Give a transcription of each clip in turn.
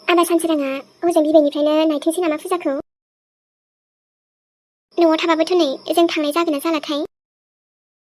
आदा सानसोराङा हजों बिबैनिफ्रायनो नायथोंसै नामा फुजाखौ। न'आव थाबाबोथ' नै जों थांनाय जागोन ना जालाथाय।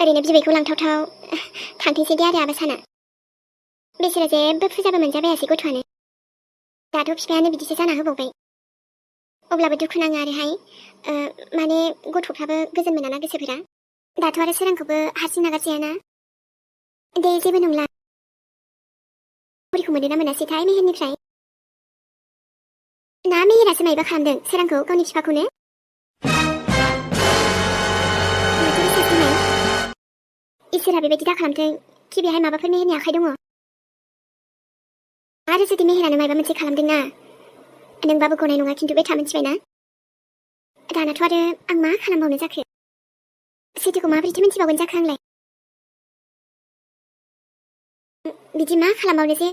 ओरैनो बिबैखौ लांथावथाव थांथोंसै दे आरो आबासाना। बिसोरो जेबो फुजाबो मोनजाबायासै गथ'आनो। दाथ' बिफायानो बिदिसो जाना होबावबाय। अब्लाबो दुखु नाङो आरोहाय, माने गथ'फ्राबो गोजोन मोनाना गोसोफोरा। दाथ' आरो सोरांखौबो हारसिं नागारजायाना। दे जेबो नंला। बुरिखौ मोनोना मोनासैथाय मेहेरनिफ्राय। ना मेहेरासो मायबा खालामदों सोरांखौ गावनि बिफाखौनो। इसोरा बेबायदि दा खालामथों कि बेहाय माबाफोर मेहेरनि आखाइ दङ। आरो जुदि मेहेरानो मायबा मोनसे खालामदोंना, नोंबाबो गनाय नङा खिन्थु बेथा मिथिबायना। दानाथ' आरो आं मा खालामबावनो जाखो। सैथोखौ माबोरैथो मिथिबावगोन जाखो आंलाय। बिदि मा खालामबावनो जे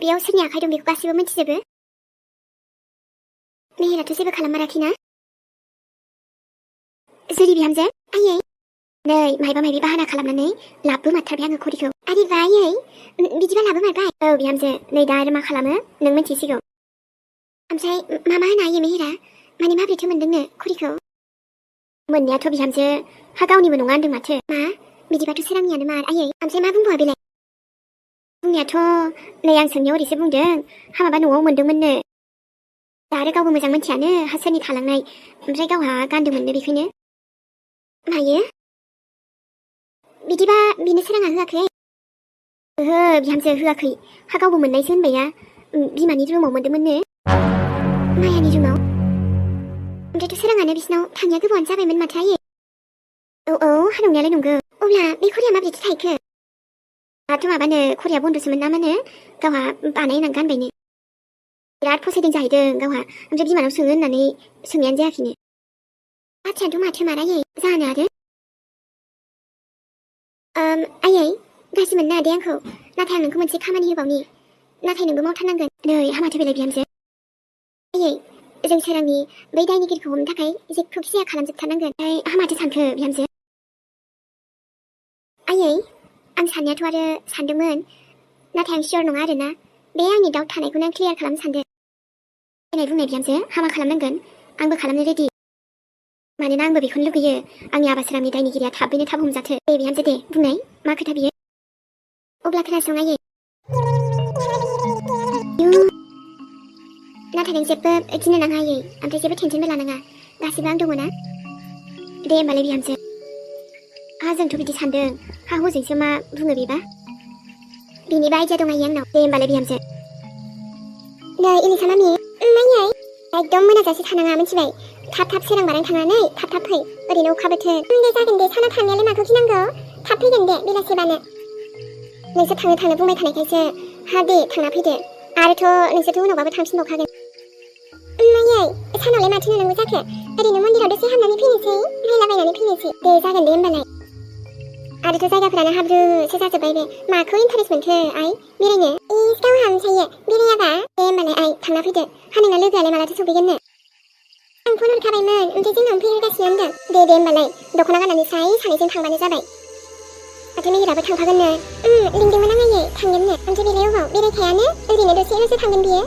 बेयाव सोरनि आखाइ दं बेखौ गासैबो मिथिजोबो। मेहेराथ' जेबो खालामाराखैना। जुरि बिहामजो आयै नै मायबा मायबि बाहाना खालामनानै लाबो मारथारबाय आङो खरिखौ। आरे बा आयै बिदिबा लाबो मारबाय। औ बिहामजो नै दा आरो मा खालामो नों मिन्थिसिगौ। ओमफ्राय मा होनो आयै मेहेरा, माने माबोरैथो मोनदोंनो खरिखौ। मोननायाथ' बिहामजो हा गावनिबो नङा होनदों माथो। मा बिदिबाथ' सोरांनियानो मार आयै। ओमफ्राय मा बुंबावा बेलाय। बुंनायाथ' नै आं सोंनायाव ओरैसो बुंदों, हा माबा न'आव मोनदोंमोननो। दा आरो गावबो मोजां मिथियानो हा सोरनि थालांनाय, ओमफ्राय गावहा गानदोंमोननो बेखौनो। मायो बिदिबा बिनो सोराङा होआखै। ओहो बिहामजो होआखै, हा गावबो मोननायसो होनबायना। बिमानि रुमाव मोनदोंमोननो, मायानि रुमाव। ओमफ्रायथ' सोराङानो बिसिनाव थांनाया गोबावानो जाबायमोन माथो आयै। औ हा नंनायालाय नंगौ। अब्ला बे खरिया माबोरैथो थाहैखो। दाथ' माबानो खरिया बन्दसोमोन ना मानो, गावहा बानायनानै गानबायनो। बिराद फसायदों जाहैदों गावहा, ओमफ्राय बिमानाव सोङो होननानै सोंनायानो जायाखैनो। बाथ्रायाथ' माथो मारायै जानो आरो। आयै गाज्रि मोननो दे आंखौ, नाथाय आं नोंखौ मोनसे खामानि होबावनि, नाथाय नोंबो मावथारनांगोन। नै हामाथो बेलाय बिहामजो। आयै जों सोरांनि बै दायनिगिरिखौ हमनो थाखाय जेखौखि जाया खालामजोबथारनांगोन। ओमफ्राय हामाथो सानखो बिहामजो। आयै आं साननायाथ' आरो सानदोंमोन, नाथाय आं सियर नङा आरोना। बे आंनि डाउट थानायखौनो आं क्लियार खालामनो सानदों। देनाय बुंनाय बिहामजो, हामा खालामनांगोन, आंबो खालामनो रेडि। मानोना आंबो बेखौनो लुगैयो, आंनि आबासोरांनि दायनिगिरिया थाबैनो थाब हमजाथो। दे बिहामजो दे बुंनाय मा खोथा बियो। अब्ला खोनासं आयै। नाथाय नों जेबो गिनो नाङा आयै, ओमफ्राय जेबो टेनसनबो लानाङा, गासिबो आं दङ ना। दे होमबालाय बिहामजो। जोंथ' बिदि सानदों, हा हजोंसो मा बुङो बेबा। बिनिबो आइडिया दं आयै आंनाव। दे होमबालाय बिहामजो। नै इलिसा मामि आयै एकदम मोनाजासे थानाङा मिथिबाय। थाब सोरां बारां थांनानै थाब फै। ओरैनो अखा बोथोर। दे जागोन दे, सानाव थांनायालाय माखौ गिनांगौ। थाब फैगोन दे बेलासिबानो। नोंसोर थांनो बुंबाय थानायखायसो। हा दे थांना फैदो। आरोथ' नोंसोरथ' उनावबाबो थांफिनबावखागोन। आयै सानावलाय माथो नुनांगौ जाखो, ओरैनो मन्दिराव दसे हाबनानै फैनोसै, नायलाबायनानै फैनोसै। दे जागोन दे होमबालाय। आरोथ' जायगाफोरानो हाब्रुसो जाजोब्बाय बे। माखौ इन्टारेस्ट मोनखो आइ बेरायनो। गावहा ओमफ्रायो बेरायाबा। दे होमबालाय आइ थांना फैदो। हा नोंना लोगोआलाय मालाथो सफैगोननो। आं फन हरखाबायमोन, ओमफ्राय जोंनावनो फैगासिनो होनदों। दे होमबालाय दख'ना गाननानै स्राय सानैजों थांबानो जाबाय। माथो मेहेराबो थांफागोननो। लिंदोंमोन आं आयै थांगोननो। ओमफ्राय बेलाय अबाव बेरायखायानो, ओरैनो दसेल'सो थांगोन बियो।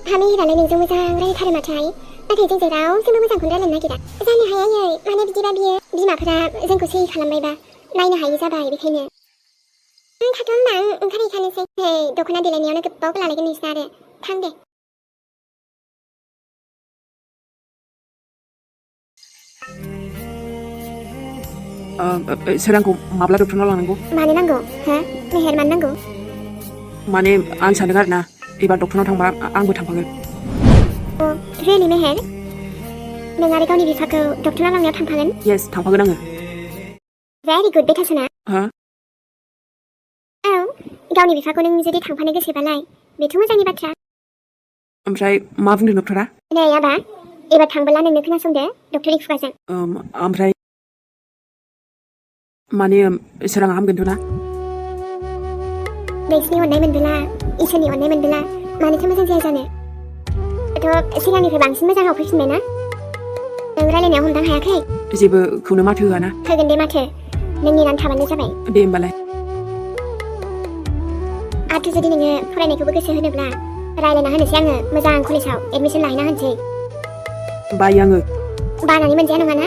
हा मेहेरालाय नोंजों मोजां रायलायथारो माथो आइ, नाथाय जोंजों रावजोंबो मोजांखौनो रायलायनो नागिरा। जानो हाया आयै, माने बिदिबा बियो बिमाफोरा जोंखौ सैयै खालामबायबा नायनो हायि जाबाय बेखायनो। थाथ' होनबा आं ओंखारहैखानोसै। नै दख'ना देलायनायावनो गोबाव लालायगोन नोंसिना आरो। थां दे। सोरांखौ माब्ला डक्टरनाव लांनांगौ। मानो नांगौ हो मेहेर, मानो नांगौ। माने आं सानदों आरोना, एबार डक्टरनाव थांबा आंबो थांफागोन। रियेलि मेहेर, नों आरो गावनि बिफाखौ डक्टरनाव लांनायाव थांफागोन। येस थांफागोन आङो। भेरि गुड बेथासना। हा औ गावनि बिफाखौ नों जुदि थांफानो गोसोबालाय बेथ' मोजांनि बाथ्रा। ओमफ्राय मा बुंदों डक्टरा। नै आबा एबार थांबोला नोंनो खोनासंदो डक्टरनि खुगाजों। ओमफ्राय माने सोराङा हामगोनथ' ना। नोंसिनि अननाय मोनबोला, इसोरनि अननाय मोनबोला मानोथो मोजां जाया जानो। थ' सिगांनिफ्राय बांसिन मोजाङाव फैफिनबायना। नों रायलायनायाव हमदां हायाखै। जेबोखौनो माथो होआना। होगोन दे माथो, नों नेनानै थाबानो जाबाय। दे होमबालाय। आरो जुदि नोङो फरायनायखौबो गोसो होनोब्ला रायलायना होनोसै आङो मोजां कलेजाव एडमिसन लाहैना होनोसै बायो आङो बानानै मोनजाया नङाना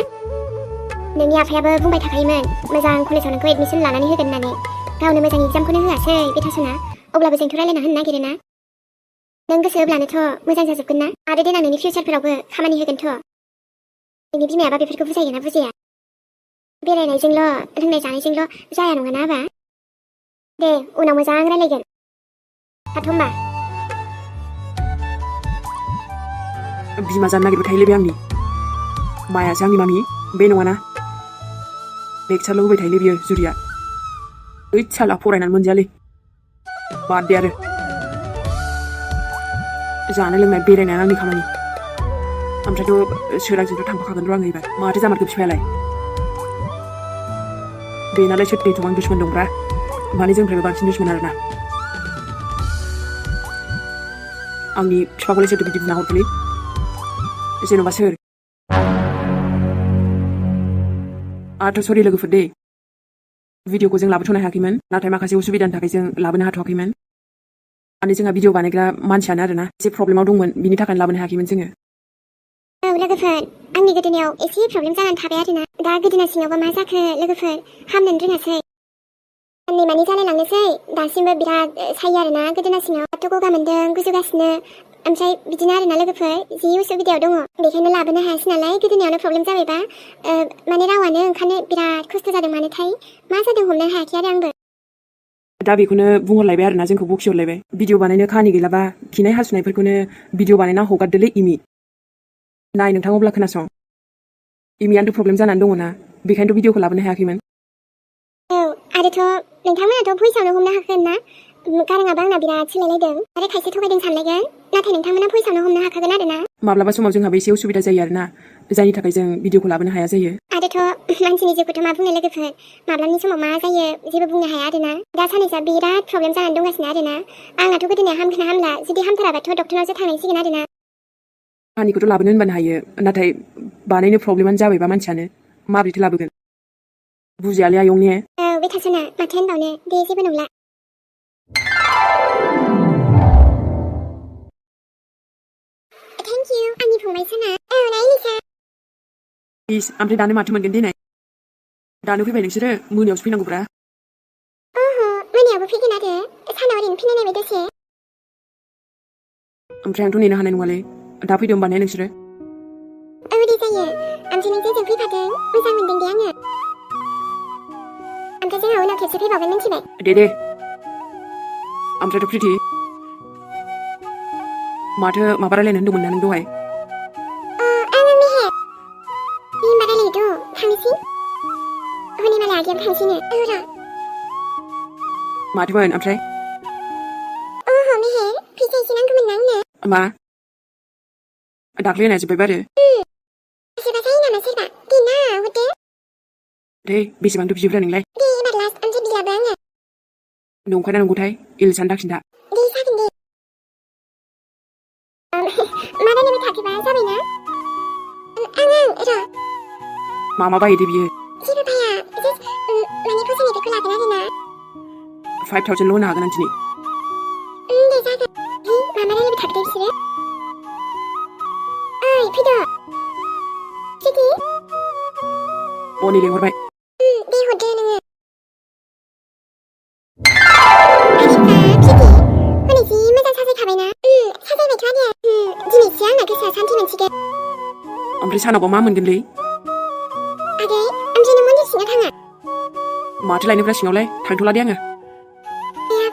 नोंनि आफायाबो बुंबाय थाखायोमोन मोजां कलेजाव नोंखौ एडमिसन लानानै होगोन होननानै गावनो मोजां एग्जामखौनो होआसै बे थासना अब्लाबो जोंथ' रायलायना होनो नागिरो ना नों गोसो होब्लानोथ' मोजां जाजोबगोन ना आरो देनां नोंनि फिउचारफोरावबो खामानि होगोनथ' नोंनि बिमायाबा बेफोरखौ बुजायगोना बुजाया बेरायनायजोंल' लोंनाय जानायजोंल' जाया नङाना आबा दे उनाव मोजां रायलायगोन थाथ' होमबा बिमा जानो नागिरबाय थायोलै बे आंनि मायासो आंनि मामि बे नङाना लेक्सारल' होबाय थायोलै बियो जुरिया ओइ साला फरायनानै मोनजायालै बाद दे आरो जानाय लोंनाय बेरायनाया आंनि खामानि ओमफ्रायथ' सोरांजोंथ' थांफाखागोन र' आङो एबार माथो जामारखो बिफायालाय बेनालाय सोरथो एथ'बां दुश्मन दंब्रा माने जोंनिफ्रायबो बांसिन दुश्मन आरोना आंनि बिफाखौलाय सोरथो बिदि बुंना हरखोलै जेन'बा सोर आथ' सरि लोगोफोर दे भिडिअखौ जों लाबोथ'नो हायाखैमोन नाथाय माखासे उसुबिदानि थाखाय जों लाबोनो हाथ'वाखैमोन माने जोंहा भिडिअ बानायग्रा मानसियानो आरोना एसे प्रब्लेमाव दंमोन बिनि थाखायनो लाबोनो हायाखैमोन जोङो औ लोगोफोर आंनि गोदोनायाव एसे प्रब्लेम जानानै थाबाय आरोना दा गोदोना सिङावबा मा जाखो लोगोफोर हामनोनो रोङासै साननै मानि जालायलांनोसै दासिमबो बिराद सायो आरोना गोदोना सिङाव दाथ' गगा मोनदों गुजुगासिनो ओमफ्राय बिदिनो आरोना लोगोफोर जि उसुबिदायाव दङ बेखायनो लाबोनो हायासै नालाय गोदोनायावनो प्रब्लेम जाबायबा माने रावानो ओंखारनो बिराद खस्थ' जादों मानोथाय मा जादों हमनो हायाखै आरो आंबो दा बेखौनो बुंहरलायबाय आरोना जोंखौ बखिहरलायबाय भिडिअ बानायनो खाहानि गैलाबा खिनाय हासुनायफोरखौनो भिडिअ बानायना हगारदोलै इमि नाय नोंथां अब्ला खोनासं इमियानोथ' प्रब्लेम जानानै दङना बेखायनोथ' भिडिअखौ लाबोनो हायाखैमोन औ आरोथ' नोंथांमोनाथ' भइसआवनो हमनो हाखागोन ना गाराङाबो आंना बिराद सोलायलायदों आरो खायसे थगायदों सानलायगोन नाथाय नोंथांमोना भइसआवनो हमनो हाखागोन आरोना माब्लाबा समाव जोंहाबो एसे उसुबिदा जायो आरोना जायनि थाखाय जों भिडिअखौ लाबोनो हाया जायो आरोथ' मानसिनि जिउखौथ' मा बुंनो लोगोफोर माब्लानि समाव मा जायो जेबो बुंनो हाया आरोना दा साननैसोआ बिराद प्रब्लेम जानानै दंगासिनो आरोना आंनाथ' गोदोनाया हामगोन ना हामला जुदि हामथाराबाथ' डक्टरनावसो थांनांसिगोन आरोना खाहानिखौथ' लाबोनो होनबानो हायो नाथाय बानायनो प्रब्लेमानो जाबायबा मानसियानो माबोरैथो लाबोगोन बुजियालै आयं ने औ बे थासना माथो होनबावनो दे जेबो नंला थेंक इउ आंनि फंबाय साना औ नायलिसा इस ओमफ्राय दानो माथो मोनगोन देनाय दानो फैबाय नोंसोरो मोनायावसो फैनांगौब्रा ओहो मोनायावबो फैगोन आरो सानाव ओरैनो फैनाय नायबाय दसे ओमफ्राय आंथ' नेनो हानाय नङालै दा फैदो होमबा ने नोंसोरो औ दे जायो ओमफ्राय नों जेजों फैफादों मोजां मोनदों दे आङो ओमफ्राय जोंहा उनाव खेबसे फैबावगोन मिन्थिबाय दे ओमफ्रायथ' प्रिति माथो माबा रायलायनो होनदोंमोन ना नों दहाय आङो मेहेर बे होमबा रायलायहैद' थांनोसै हनै मालाय आगैयाबो थांसैनो र' माथोमोन ओमफ्राय ओहो मेहेर फैसा एसे नांगौमोन ना आंनो मा दाख्लै होनाया जोब्बायबा आरो सोरबा जायो नामा सोरबा दे ना हरदो दे बेसेबांथ' बियोब्रा नोंलाय दे एबार लास्ट ओमफ्राय बियाबो आङो नंखायना नंगौथाय इलिसानो दाखिन्था दे जागोन दे मा रायलायबाय थाखोबा जाबायना आं र' मा बायो दे बियो जेबो बाया जास्ट माने फसायनायफोरखौ लागोन आरोना 5,000ल' होनो हागोन आं दिनै दे जागोन मा रायलायबाय थाखो बिसोरो ओइ फैद' प्रिति अनि लेंहरबाय दे हरदो नोङो आरे बा प्रिति हनै जि मोजां साजायखाबायना साजायबायथ' आरो दिनैसो आंना गोसोआ सान्थि मोनसिगोन ओमफ्राय सानावबा मा मोनगोनलै आगै ओमफ्राय नों मन्दिर सिङाव थाङा माथो लायनोब्रा सिङावलाय थांथ'ला दे आङो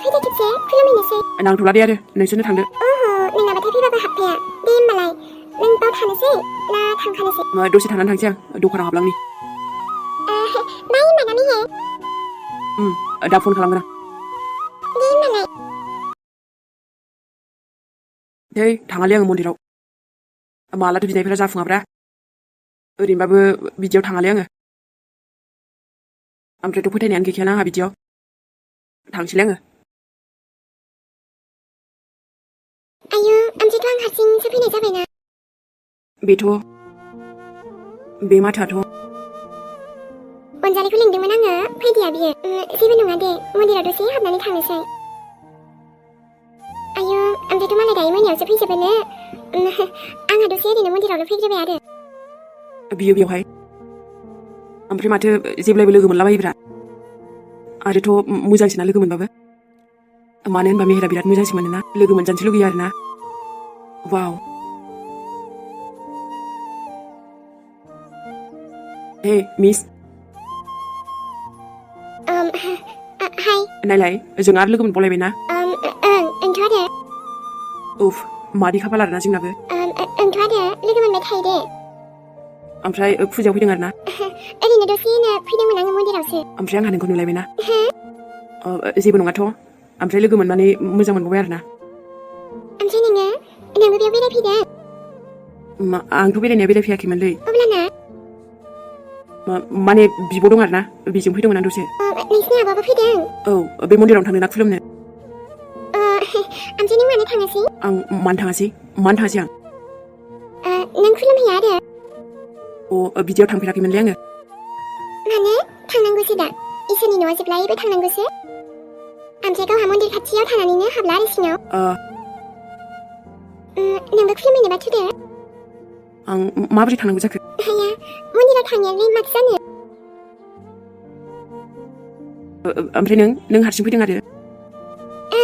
फैदो खेबसे खुलुमहैनोसै नांथ'ला दे आरो नोंसोरनो थांदो ओहो नोंनाबाथाय फैबाबो हाबफाया दे होमबालाय नों बाव थानोसै ना थांखानोसै दसे थानानै थांसै आं दखानाव हाबलांनि बाय होमबा ना मेहेर दा फन खालामगोन आं दे होमबालाय दे थाङालै आङो मन्दिराव मालाथो बिनायफोरा जाफुङाब्रा ओरैनोबाबो बिदियाव थाङालै आङो ओमफ्रायथ' फोथायनायानो गैखायाना आंहा बिदियाव थांसैलै आङो आयौ ओमफ्रायथ' आं हारसिंसो फैनाय जाबायना बेथ' बे माथोआथ' अनजालिखौ लिंदोंमोन आङो फैदिया बियो जेबो नङा दे मन्दिराव दसे हाबनानै थांनोसै आयौ ओमफ्रायथ' मालाय दायो मोनायावसो फैजोबोनो आंहा दसे ओरैनो मन्दिरावल' फैग्रोबाय आरो बियो बेवहाय ओमफ्राय माथो जेब्लायबो लोगो मोनलाबायोब्रा आरोथ' मोजांसिना लोगो मोनबाबो मानो होनबा मेहेरा बिराद मोजांसिन मोनोना लोगो मोनजानोसो लुगैयो आरोना वाव हे मिस हाय नायलाय जों आरो लोगो मोनबावलायबाय ना ओंथ' आरो उफ मादै खाफाल आरोना जोंनाबो ओंथ' आरो लोगो मोनबाय थायो दे ओमफ्राय फुजायाव फैदों आरोना ओरैनो दसेनो फैदोंमोन आङो मन्दिरावसो ओमफ्राय आंहा नोंखौ नुलायबाय ना जेबो नङाथ' ओमफ्राय लोगो मोननानै मोजां मोनबावबाय आरोना ओमफ्राय नोंबो बेयाव बेरायफैदों आंथ' बेरायनाया बेरायफैयाखैमोनलै अब्लाना माने बिब' दं आरोना बेजों फैदोंमोन आं दसे नोंसिनि आबाबो फैदों औ बे मन्दिरावनो थांदों ना खुलुमनो ओमफ्राय नों मानो थाङासै आं मानो थाङासै आं नों खुलुमहैया आरो बिदियाव थांफेराखैमोनलै आङो मानो थांनांगौसो दा इसोरनि न'आव जेब्लायबो थांनांगौसो ओमफ्राय गावहा मन्दिर खाथियाव थानानैनो हाबला आरो सिङाव नोंबो खुलुमहैनोबा थुदो आं माबोरै थांनांगौ जाखो हाया मन्दिराव थांनायालाय माथो जानो ओमफ्राय नों हारसिं फैदों आरो औ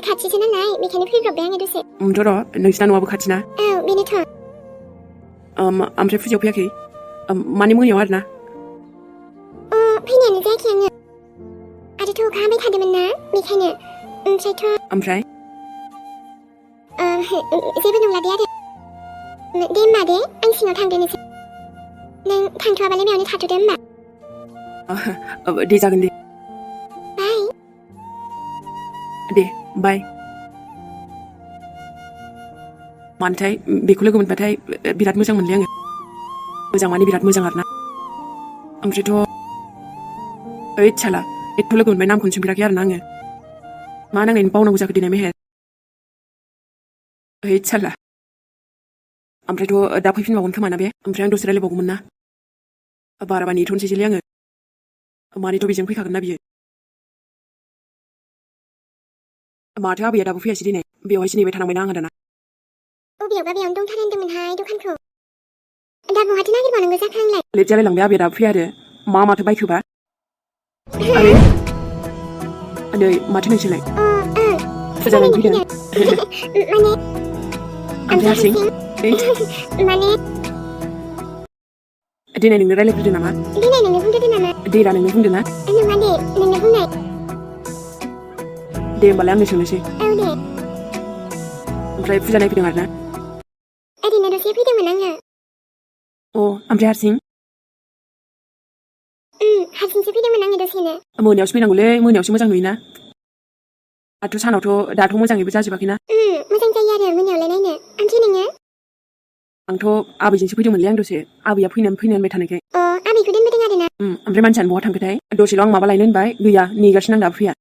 खाथिसो नालाय बेखायनो फैब्रबबाय आङो दसे र' नोंसिना न'आबो खाथिना औ बेनोथ' ओमफ्राय फुजायाव फैयाखै माने मोनायाव आरोना फैनायानो जायाखै आङो आरोथ' अखा हाबाय थादोंमोन ना बेखायनो ओमफ्राय जेबो नंला दे आरो दे होमबा दे आं सिङाव थांदोनोसै नों थांथ'वाबालाय बेयावनो थाथ'दो होमबा दे जागोन दे बाय दे बाय मानोथाय बेखौ लोगो मोनबाथाय बिराद मोजां मोनलै आङो मोजां माने बिराद मोजां आरोना ओमफ्रायथ' ओइ साला एथ' लोगो मोनबाय नामखौनो सोंफेराखै आरोना आङो मा नांनायनि बावनांगौ जाखो दिनै मेहेर ओइ साला ओमफ्रायथ' दा फैफिनबावगोन खोमा ना बे ओमफ्राय आं दसे रायलायबावगौमोन ना बाराबा नेथ'नोसैलै आङो मानैथ' बेजों फैखागोन ना बियो माथो आबैया दाबो फैयासै दिनै बेवहायसो नेबाय थानांबायना आङो दाना बबेयावबा बेयावनो दंथारो होनदोंमोनहाय दखानखौ दा बहाथो नागिरबावनांगौ जाखो आंलाय लेट जालायलांबाय आबैया दाबो फैया आरो माथो बायखोबा आरे नै माथो नोंसोरलाय फुजा नायनो फैदों ओमफ्राय हारसिं माने दिनै नोंनो रायलायग्रोदो नामा दिनै नोंनो बुंग्रोदो नामा देरा नोंनो बुंदो ना नङा दे नोंनो बुंनाय दे होमबालाय आंनो सोंनोसै औ दे ओमफ्राय फुजा नायफैदों आरोना ओरैनो दसे फैदोंमोन आङो ओमफ्राय हारसिं हारसिंसो फैदोंमोन आङो दसेनो मोनायावसो फैनांगौलै मोनायावसो मोजां नुयोना सानावथ' दाथ' मोजाङैबो जाजोबाखैना मोजां जायो आरो मोनायावलाय नायनो ओमफ्राय नोङो आंथ' आबैजोंसो फैदोंमोनलै आं दसे आबैया फैनो होनबाय थानायखाय आबैखौ दोनबोदों आरोना ओमफ्राय मानसियानो बहा थांखोथाय दसेल' आं माबा लायनो होनबाय गैया नेगासिनो आं दाबो फैया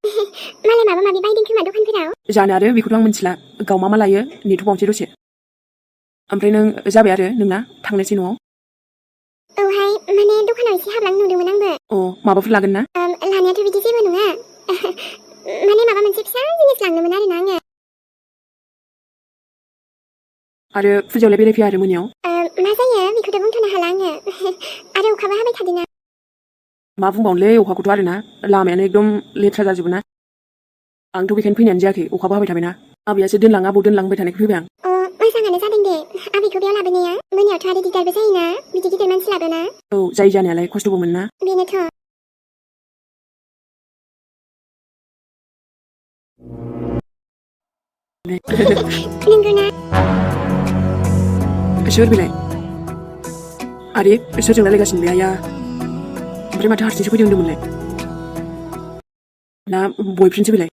मालाय माबा माबि बायदों खोमा दखानफोराव जानो आरो बेखौथ' आं मिथिला गाव मा लायो नेथ'बावनोसै दसे ओमफ्राय नों जाबाय आरो नोंना थांनोसै न'आव औहाय माने दखानाव एसे हाबलांनो नुदोंमोन आंबो माबाफोर लागोन ना लानायाथ' बिदि जेबो नङा माने माबा मोनसे फिसा जिनिस लांनोमोन आरोना आङो आरो फुजायावलाय बेरायफैया आरो मोनायाव मा जायो बेखौथ' बुंथ'नो हाला आङो आरो अखाबो हाबाय थादोंना मा बुंबावनोलै अखाखौथ' आरोना लामायानो एकदम लेथ्रा जाजोबो ना आंथ' बेखायनो फैनायानो जायाखै अखाबो हाबाय थाबायना आबैयासो आबौ दोनलांबाय थानायखौ फैबाय आं मोजाङानो जादों दे आबैखौ बेयाव लाबोनाया मोनायावथ' आरो दिगदारबो जायोना बिदि गिदिर मानसि लाबोना जायो जानायालाय खस्थ'बो मोनना बेनोथ' नंगौना सोर बेलाय आरे सोरजों रायलायगासिनो बे आया ओमफ्राय माथो हारसिंसो फैदों होनदोंमोनलाय ना बयफ्रेन्डसो बेलाय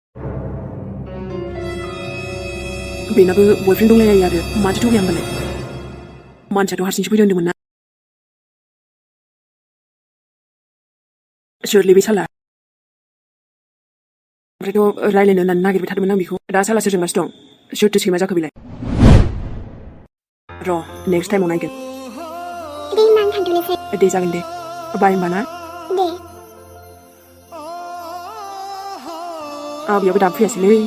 बेनाबो बयफ्रेन्ड दंलायलायो आरो माथो थगाया होमबालाय मानसियाथ' हारसिंसो फैदों होनदोंमोन ना सोरलै बे साला ओमफ्रायथ' रायलायनो होननानै नागिरबाय थादोंमोन आं बेखौ दा साला सोरजोंबासो दं सोरथो सैमा जाखो बेलाय र' नेक्स्ट टाइमाव नायगोन दे होमबा आं थांथ'नोसै दे जागोन दे बाय होमबा ना दे आबैयाबो दाबो फैयासैलै